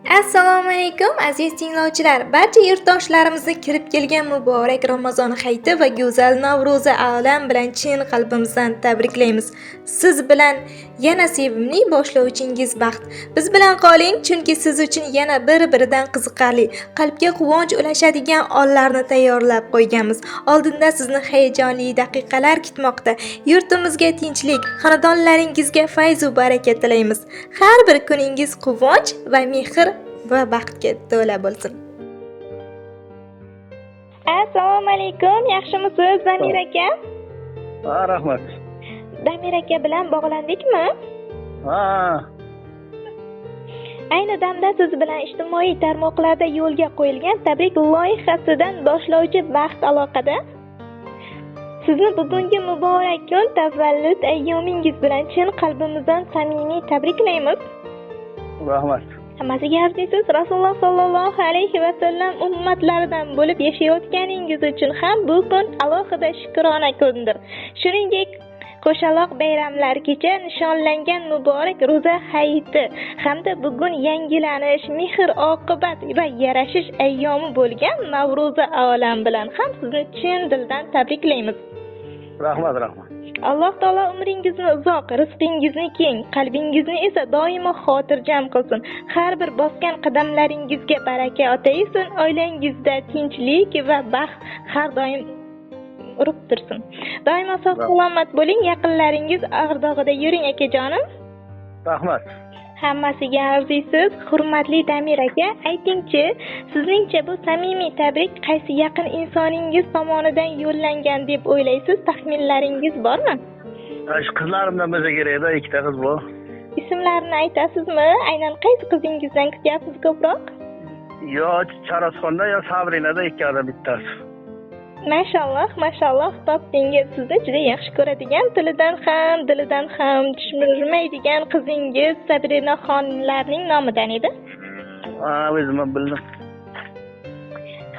Assalomu alaykum, aziz tinglovchilar. Barcha yurtdoshlarimizni kirib kelgan muborak Ramazon hayiti va go'zal Navro'zi olam bilan chin qalbimizdan tabriklaymiz. Siz bilan yana sevimli boshlovchingiz Baxt. Biz bilan qoling, chunki siz uchun yana bir-biridan qiziqarli, qalbga quvonch ulashadigan onlarni tayyorlab qo'yganmiz. Oldinda sizni hayajonli daqiqalar kutmoqda. Yurtimizga tinchlik, xonadonlaringizga fayz va baraka tilaymiz. Har bir kuningiz quvonch va mehr va baxtga to'la bo'lsin. Assalomu alaykum, yaxshimisiz, Damir aka? Ha, rahmat. Damir aka bilan bog'landikmi? Ha. Ayni damda siz bilan ijtimoiy tarmoqlarda yo'lga qo'yilgan tabrik loyihasidan boshlovchi Baxt aloqada. Sizni bugungi muborak kun, tavallud ayyomingiz bilan chin qalbimizdan samimiy tabriklaymiz. Rahmat. Hammasiga arziysiz. Rasululloh sollallohu alayhi vasallam ummatlaridan bo'lib yashayotganingiz uchun ham bu kun alohida shukrona kundir. Shuningdek, qo'shaloq bayramlar, kecha nishonlangan muborak ro'za hayiti hamda bugun yangilanish, mehr oqibat va yarashish ayyomi bo'lgan Navro'zi olam bilan ham sizni chin dildan tabriklaymiz. Rahmat, rahmat. Alloh taolo umringizni uzoq, rizqingizni keng, qalbingizni esa doimo xotirjam qilsin. Har bir bosgan qadamlaringizga baraka ataysin, oilangizda tinchlik va baxt har doim urib tursin. Doimo sog' salomat bo'ling, yaqinlaringiz ardog'ida yuring, akajonim. Rahmat. Hammasiga arziysiz, hurmatli Damir aka, aytingchi, sizningcha bu samimiy tabrik qaysi yaqin insoningiz tomonidan yo'llangan deb o'ylaysiz? Taxminlaringiz bormi? Shu qizlarimdan bo'lsa kerakda, ikkita qiz bu. Ismlarini aytasizmi? Aynan qaysi qizingizdan kutyapsiz ko'proq? Yo Charosxonda, yo Sabrinada, ikkovidan bittasi. Mashalloh, mashalloh, topdingiz. Sizni juda yaxshi ko'radigan, tilidan ham, dilidan ham tushirmaydigan qizingiz Sabrina xonlarning nomidan edi. Ha, o'zim ham bildim.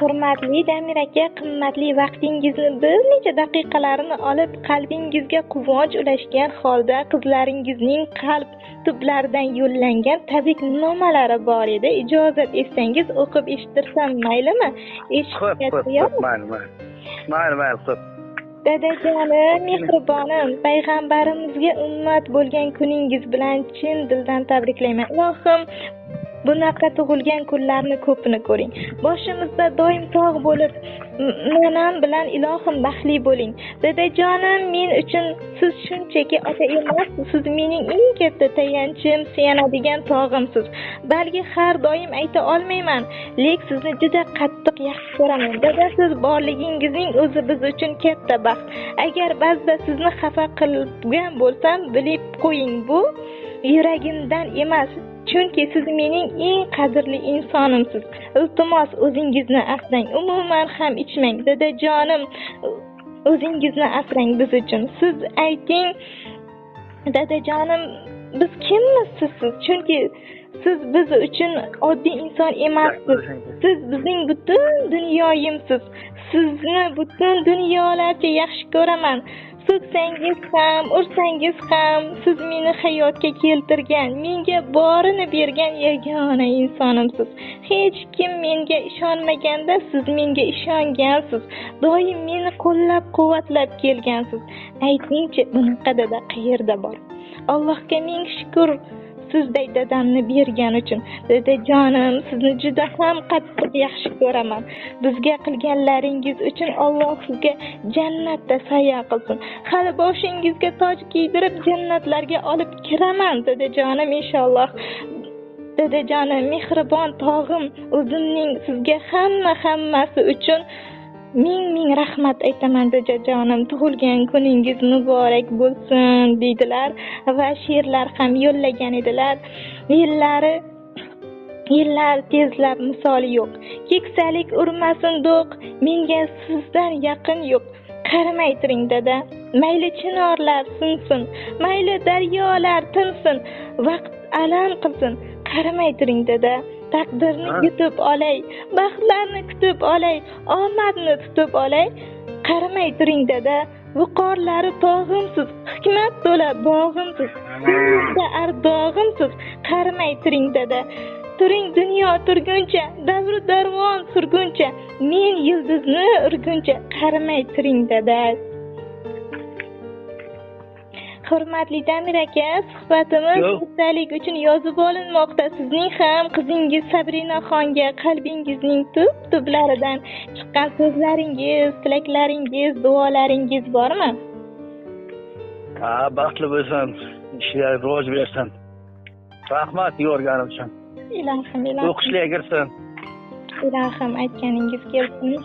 Hurmatli Damir aka, qimmatli vaqtingizni bir necha daqiqalarini olib, qalbingizga quvonch ulashgan holda qizlaringizning qalb tublaridan yo'llangan tabriknomalari bor edi. Ijozat etsangiz o'qib eshittirsam maylimi? Xo'p, xo'p, mayli, mayli. Mayli, mayli, xo'p. Dadajonim, mehribonim, payg'ambarimizga ummat bo'lgan kuningiz bilan chin dildan tabriklayman. Ilohim, bunaqa tug'ilgan kunlarni ko'pini ko'ring. Boshimizda doim tog' bo'lib, manam bilan ilohim baxtli bo'ling. Dadajonim, men uchun siz shunchaki ota emassiz, siz mening eng katta tayanchim, suyanadigan tog'imsiz. Balki har doim ayta olmayman, lekin sizni juda qattiq yaxshi ko'raman. Dada, siz borligingizning o'zi biz uchun katta baxt. Agar ba'zida sizni xafa qilgan bo'lsam, bilib qo'ying, bu yuragimdan emas. Chunki siz mening eng qadrli insonimsiz. Iltimos, o'zingizni asrang, umuman ham ichmang. Dadajonim, o'zingizni asrang biz uchun. Siz ayting, dadajonim, biz kimmiz sizsiz? Chunki siz biz uchun oddiy inson emassiz. Siz bizning butun dunyoyimsiz. Sizni butun dunyolarcha yaxshi ko'raman. So'ksangiz ham, ursangiz ham, siz meni hayotga keltirgan, menga borini bergan yagona insonimsiz. Hech kim menga ishonmaganda siz menga ishongansiz. Doim meni qo'llab-quvvatlab kelgansiz. Aytingchi, bunaqa dada qayerda bor? Allohga ming shukr sizday dadamni bergan uchun. Dadajonim, sizni juda ham qattiq yaxshi ko'raman. Bizga qilganlaringiz uchun Alloh sizga jannatda soya qilsin. Hali boshingizga toj kiydirib jannatlarga olib kiraman, dadajonim, inshaalloh. Dadajonim, mehribon tog'im, o'zimning sizga hammasi uchun ming ming rahmat aytaman, dadajonim. Tug'ilgan kuningiz muborak bo'lsin, deydilar va she'rlar ham yo'llagan edilar. Yillar tezlab misoli yo'q. Keksalik urmasin do'q, menga sizdan yaqin yo'q. Qaramay turing dada, mayli chinorlar sinsin, mayli daryolar tinsin, vaqt alam qilsin. Qaramay turing dada, taqdirni yutib olay, baxtlarni kutib olay, omadni tutib olay. Qaramay turing dada, viqorlari tog'imsiz, hikmat to'la bog'imsiz, ko'nglimda ardog'imsiz. Qaramay turing dada, Turing dunyo turguncha, davru darvon surguncha, men yulduzni urguncha qarimay turing dada. Hurmatli Damir aka, suhbatimiz esdalik uchun yozib olinmoqda. Sizning ham qizingiz Sabrinaxonga qalbingizning tub-tublaridan chiqqan so'zlaringiz, tilaklaringiz, duolaringiz bormi? Ha, baxtli bo'lsin, ishlar rivoj bersin. Rahmat yo'rganim uchun. Ilohim, ilohim. O'qishlarga kirsin. Ilohim, aytganingiz kelsin.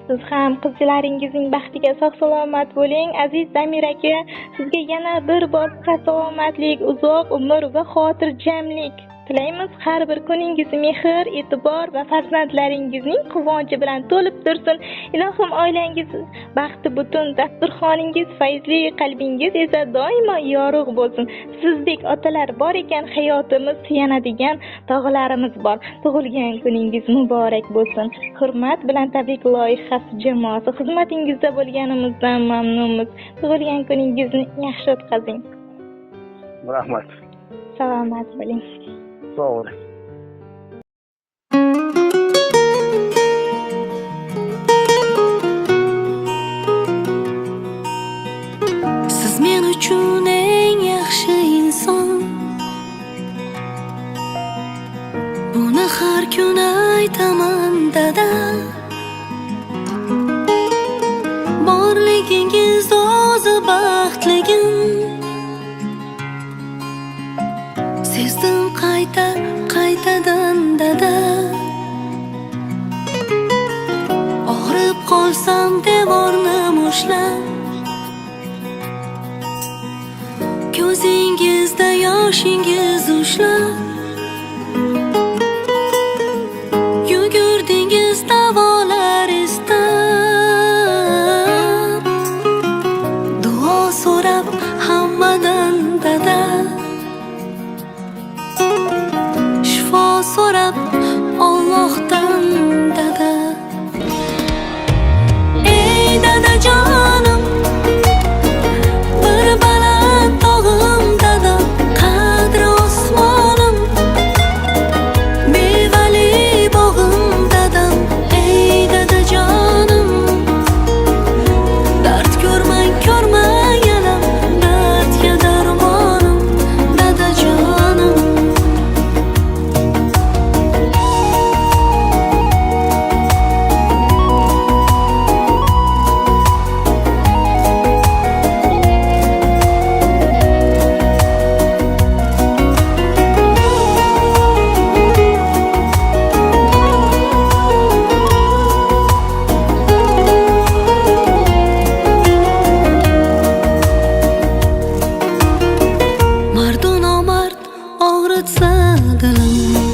Siz ham qizlaringizning baxtiga sog' salomat bo'ling. Aziz Damir aka, sizga yana bir bor salomatlik, uzoq umr va xotirjamlik tilaymiz. Har bir kuningiz mehr, e'tibor va farzandlaringizning quvonchi bilan to'lib tursin. Ilohim, oilangiz baxti butun, dasturxoningiz fayzli, qalbingiz esa doimo yorug' bo'lsin. Sizdek otalar bor ekan, hayotimiz suyanadigan tog'larimiz bor. Tug'ilgan kuningiz muborak bo'lsin. Hurmat bilan tabrik loyihasi jamoasi xizmatingizda bo'lganimizdan mamnunmiz. Tug'ilgan kuningizni yaxshi o'tkazing. Rahmat. Salomat bo'ling. Sog' bo'ling. Siz men uchun eng yaxshi inson. Buni har kun aytaman dada. Borligingiz o'zi baxtligim. Sezdim qayta qaytadan dada. Og'rib qolsam devorni mushlab, ko'zingizda yoshingiz ushlab, yugurdingiz davolar istab, duo so'rab hammadan dada, shifo so'rab Allohdan dada. Ey dadajonim, bir baland tog'im dada, qadri osmonim, mevali bog'im dadam. Ey dadajonim, dard ko'rmang ko'rmaganim, dardga darmonim dadajonim. Mardu nomard og'ritsa dilim,